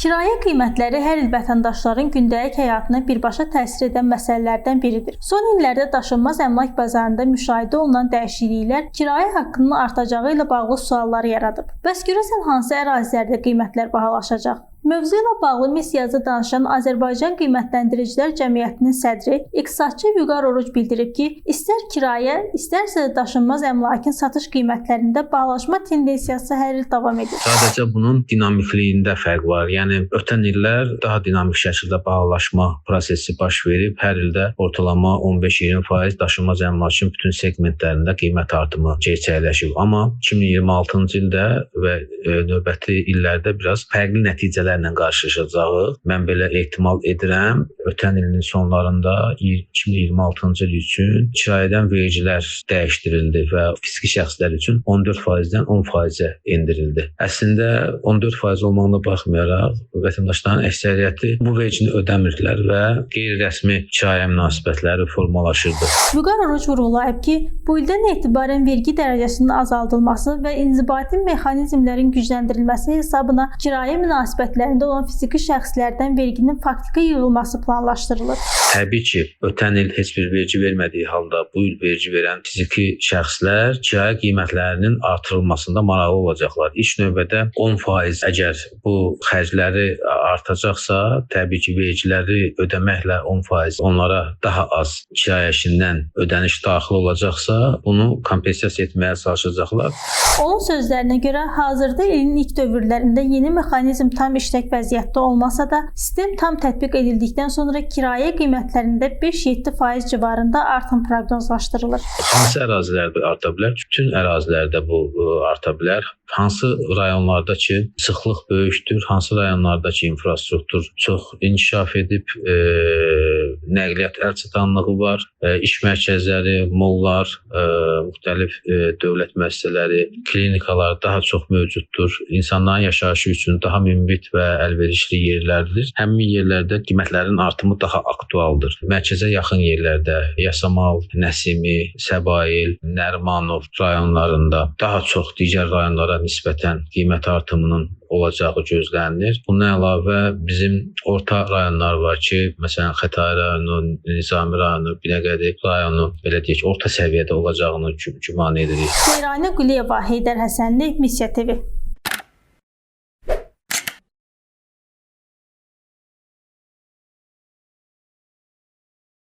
Kirayə qiymətləri hər il vətəndaşların gündəlik həyatına birbaşa təsir edən məsələlərdən biridir. Son illərdə daşınmaz əmlak bazarında müşahidə olunan dəyişikliklər kirayə haqqının artacağı ilə bağlı suallar yaradıb. Bəs görəsən hansı ərazilərdə qiymətlər bahalaşacaq? Mövzu ilə bağlı missiyada danışan Azərbaycan Qiymətləndiricilər Cəmiyyətinin sədri, iqtisadçı Vüqar Oruc bildirib ki, istər kirayə, istərsə də daşınmaz əmlakın satış qiymətlərində bahalaşma tendensiyası hər il davam edir. Sadəcə bunun dinamikliyində fərq var. Yəni ötən illər daha dinamik şəkildə bahalaşma prosesi baş verib. Hər ildə ortalama 15-20% daşınmaz əmlakın bütün seqmentlərində qiymət artımı gerçəkləşib. Amma 2026-cı ildə və növbəti illərdə biraz fərqli nəticələrlə qarşılaşacağıq. Mən belə ehtimal edirəm. Ötən ilin sonlarında 2026-cı il üçün kirayədən vergilər dəyişdirildi və fiziki şəxslər üçün 14%-dən 10%-ə endirildi. Əslində 14% olmağına baxmayaraq vətəndaşların əksəriyyəti bu vergini ödəmirdilər və qeyri-rəsmi kirayə münasibətləri formalaşırdı. Vüqar Oruc vurğulayıb ki, bu ildən etibarən vergi dərəcəsinin azaldılması və inzibati mexanizmlərin gücləndirilməsi hesabına kirayə münasibətlərində olan fiziki şəxslərdən verginin faktiki yığılması planlaşdırılır. Təbii ki, ötən il heç bir vergi vermədiyi halda bu il vergi verən fiziki şəxslər kirayə qiymətlərinin artırılmasında maraqlı olacaqlar. İlk növbədə 10% əgər bu xərcləri artacaqsa, təbii ki, vergiləri ödəməklə 10% onlara daha az kirayəşindən ödəniş daxil olacaqsa, bunu kompensasiya etməyə çalışacaqlar. Onun sözlərinə görə, hazırda ilin ilk dövrlərində yeni mexanizm tam işlək vəziyyətdə olmasa da, sistem tam tətbiq edildikdən sonra kirayə qiymətlərində 5-7% civarında artım proqnozlaşdırılır. Hansı ərazilərdə arta bilər? Bütün ərazilərdə bu arta bilər. Hansı rayonlarda ki, sıxlıq böyükdür, hansı rayonlarda ki, infrastruktur çox inkişaf edib, nəqliyyat əlçatanlığı var, iş mərkəzləri, mollar, müxtəlif dövlət müəssisələri, klinikalar daha çox mövcuddur. İnsanların yaşayışı üçün daha münbit və əlverişli yerlərdir. Həmin yerlərdə qiymətlərin artımı daha aktualdır. Mərkəzə yaxın yerlərdə Yasamal, Nəsimi, Səbail, Nərimanov rayonlarında daha çox digər rayonlara nisbətən qiymət artımının olacağı gözlənilir. Bundan əlavə bizim orta rayonlar var ki, məsələn Xətai rayonu, Nizami rayonu, Binəqədi rayonu, belə deyək, orta səviyyədə olacağını güman edirik. Xeyranə Quliyeva, Heydər Həsənli, Missiya TV.